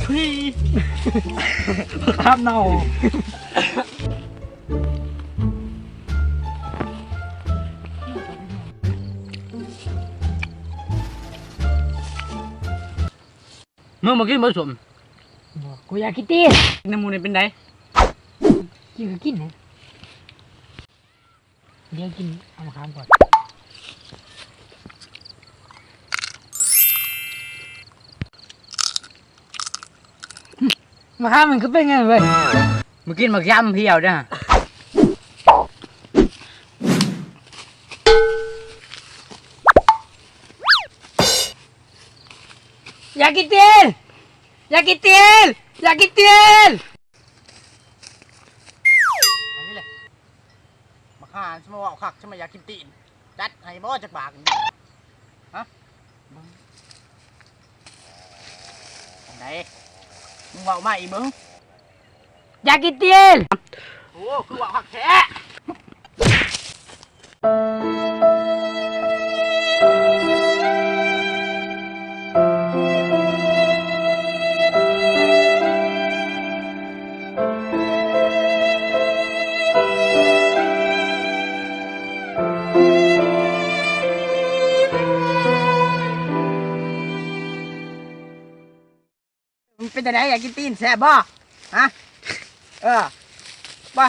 ພີ່ ຄາບເນົ່າ. ມຶງບໍ່ກິນບໍ່ສົ້ມ? ບໍ່ ກູຢາກກິນຕີນ. ນ້ຳມູນີ້ເປັນໃດ? ກິນກໍກິນນະ. ດຽວກິນເອົາມະຂາມກ່ອນ. ມະຂາມມັນຄືເປັນຫຍັງເວີຍ? ມຶງກິນໝາກຢຳພຽວເດີ້. ຢາກກິນຕີນ! ຢາກກິນຕີນ! ຢາກກິນຕີນ! ມາຫາ ຊິມາເວົ້າຄັກ ຊິມາຢາກກິນຕີນ ຈັດໃຫ້ບໍ່ຈັກບາດນີ້ ຮະ? ເບິ່ງ ອັນໃດ ມຶງເວົ້າມາອີກເບິ່ງ. ຢາກກິນຕີນ! ໂອ້ ຄືເວົ້າຄັກແທ້! ມັນເປັນຈັ່ງໃດ? ຢາກກິນຕີນແຊບບໍ່? ຮະ? ເອີ ໄປ